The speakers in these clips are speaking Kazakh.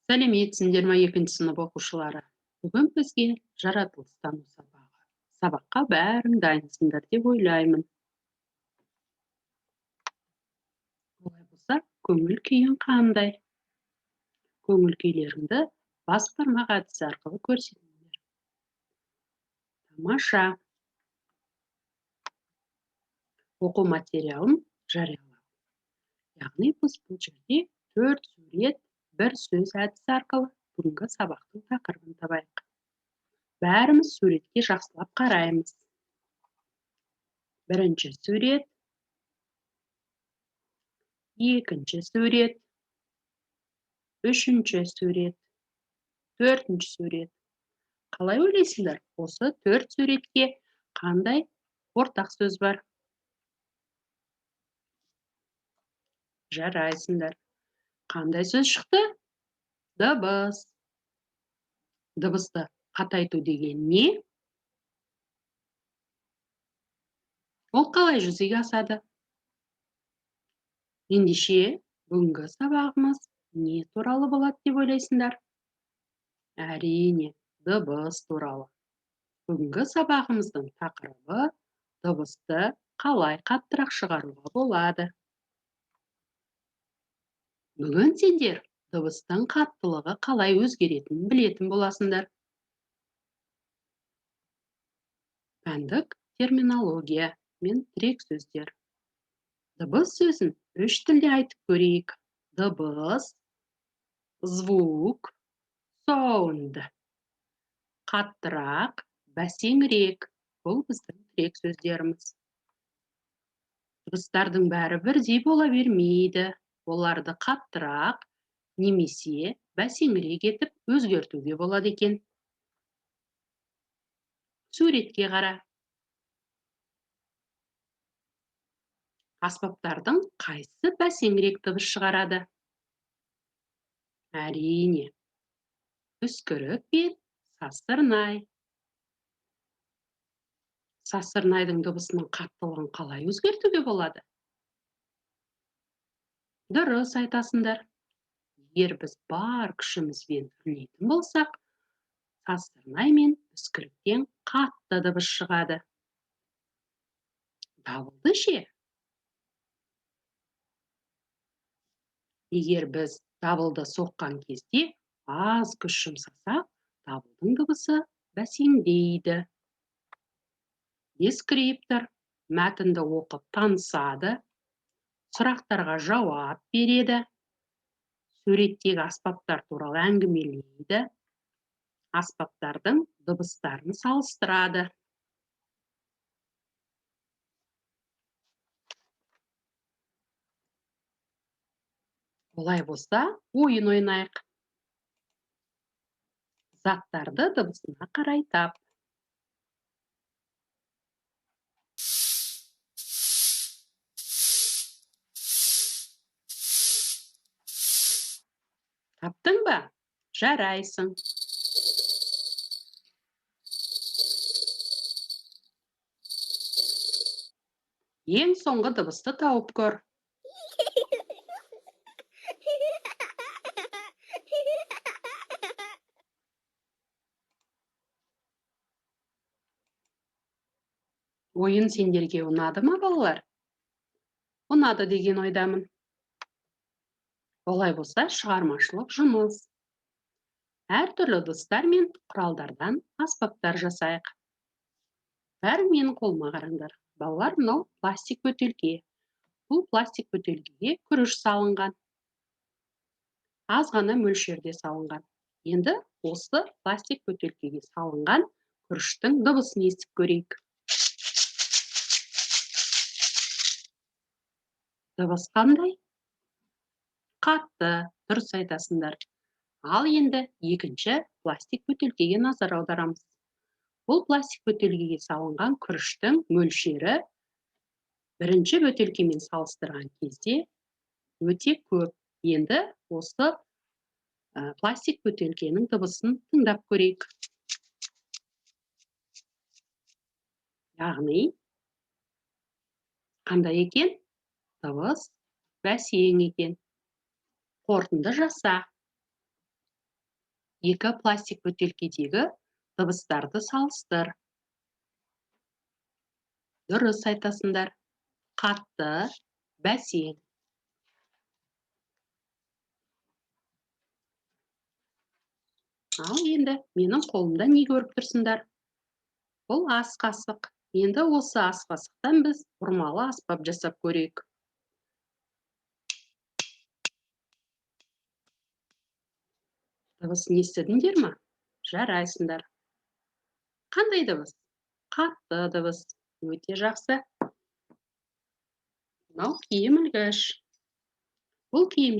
Сәлеметсіңдер ме, екінші сынып оқушылары? Бүгін бізге жаратылыстану сабағы. Сабаққа бәрің дайынсыңдар деп ойлаймын. Олай болса, көңіл күйің қандай? Көңіл күйлеріңді бас бармақ әдісі арқылы көрсетіңдер. Тамаша. Оқу материалын жариялау. Яғни біз бұл жерде 4 сурет, бір сөз әдісі арқылы бүгінгі сабақтың тақырыбын табайық. Бәріміз суретке жақсылап қараймыз. Бірінші сурет, екінші сурет, үшінші сурет, төртінші сурет. Қалай ойлайсыңдар, осы 4 суретке қандай ортақ сөз бар? Жарайсыңдар. Қандай сөз шықты? Дыбыс. Дыбысты қатайту деген не? Ол қалай жүзеге асады? Ендеше, бүгінгі сабағымыз не туралы болады деп ойлайсыңдар? Әрине, дыбыс туралы. Бүгінгі сабағымыздың тақырыбы дыбысты қалай қаттырақ шығаруға болады. Бүгін сендер дыбыстың қаттылығы қалай өзгеретінін білетін боласыңдар. Пәндік терминология мен тірек сөздер. Дыбыс сөзін 3 тілде айтып көрейік. Дыбыс, звук, sound. Қаттырақ, бәсеңірек. Бұл біздің тірек сөздеріміз. Дыбыстардың бәрі бірдей бола бермейді. Оларды қаттырақ немесе бәсеңірек етіп өзгертуге болады екен. Суретке қара. Аспаптардың қайсысы бәсеңірек дыбыс шығарады? Әрине, үскірік пен сазсырнай. Сазсырнайдың дыбысының қаттылығын қалай өзгертуге болады? Дұрыс айтасыңдар. Егер біз бар күшімізбен үрлейтін болсақ, сазсырнай мен үскіріктен қатты дыбыс шығады. Дабылды ше? Егер біз дабылды соққан кезде аз күш жұмсасақ, дабылдың дыбысы бәсеңдейді. Дескриптор мәтінді оқып танысады, сұрақтарға жауап береді, суреттегі аспаптар туралы әңгімелейді, аспаптардың дыбыстарын салыстырады. Олай болса, ойын ойнайық. Заттарды дыбысына қарай тап. Таптың ба? Жарайсың. Ең соңғы дыбысты тауып көр. Ойын сендерге ұнады ма, балалар? Ұнады деген ойдамын. Олай болса, шығармашылық жұмыс. Әртүрлі ыдыстар мен құралдардан аспаптар жасайық. Бәрі менің қолыма қараңдар. Балалар, мынау пластик бөтелке. Бұл пластик бөтелкеге күріш салынған. Аз ғана мөлшерде салынған. Енді осы пластик бөтелкеге салынған күріштің дыбысын естіп көрейік. Дыбыс қандай? Қатты, дұрыс айтасыңдар. Ал енді екінші пластик бөтелкеге назар аударамыз. Бұл пластик бөтелкеге салынған күріштің мөлшері бірінші бөтелкемен салыстырған кезде өте көп. Енді осы пластик бөтелкенің дыбысын тыңдап көрейік. Яғни қандай екен? Дыбыс бәсең екен. Қорытынды жаса. Екі пластик бөтелкедегі дыбыстарды салыстыр. Дұрыс айтасыңдар. Қатты, бәсең. Ал енді менің қолымда не көріп тұрсыңдар? Бұл ас қасық. Енді осы ас қасықтан біз ұрмалы аспап жасап көрейік. Дыбысын естідіңдер ме? Жарайсыңдар. Қандай дыбыс? Қатты дыбыс. Өте жақсы. Мынау киім ілгіш. Бұл киім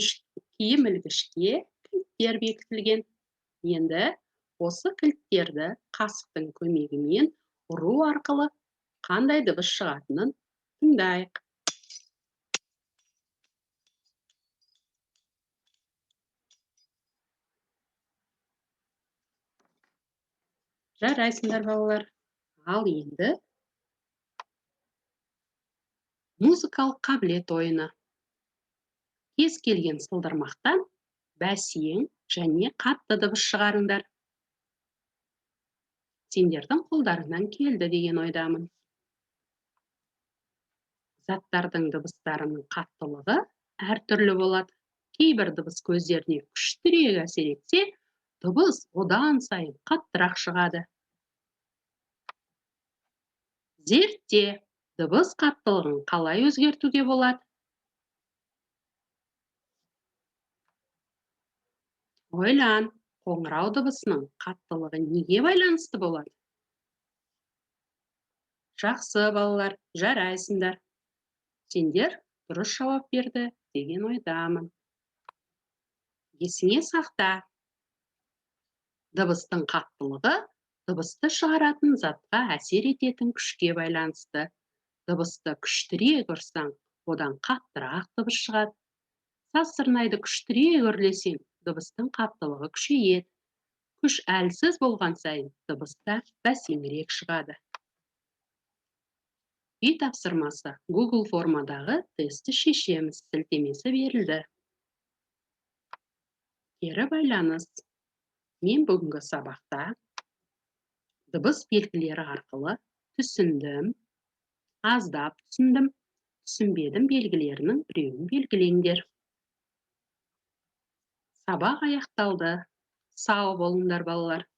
ілгішке кілттер бекітілген. Енді осы кілттерді қасықтың көмегімен ұру арқылы қандай дыбыс шығатынын тыңдайық. Жарайсыңдар, балалар. Ал енді музыкалық қабілет ойыны. Кез келген сылдырмақтан бәсең және қатты дыбыс шығарыңдар. Сендердің қолдарыңнан келді деген ойдамын. Заттардың дыбыстарының қаттылығы әртүрлі болады. Кейбір дыбыс көздеріне күштірек әсер етсе, дыбыс одан сайын қаттырақ шығады. Зертте, дыбыс қаттылығын қалай өзгертуге болады? Ойлан, қоңырау дыбысының қаттылығы неге байланысты болады? Жақсы, балалар, жарайсыңдар. Сендер дұрыс жауап берді деген ойдамын. Есіңе сақта. Дыбыстың қаттылығы дыбысты шығаратын затқа әсер ететін күшке байланысты. Дыбысты күштірек ұрсаң, одан қаттырақ дыбыс шығады. Саз сырнайды күштірек үрлесең, дыбыстың қаттылығы күшейеді. Күш әлсіз болған сайын дыбыс та бәсеңірек шығады. Үй тапсырмасы Google формадағы тестті шешеміз, сілтемесі берілді. Кері байланыс. Мен бүгінгі сабақта дыбыс белгілері арқылы түсіндім, аздап түсіндім, түсінбедім белгілерінің біреуін белгілеңдер. Сабақ аяқталды. Сау болыңдар, балалар.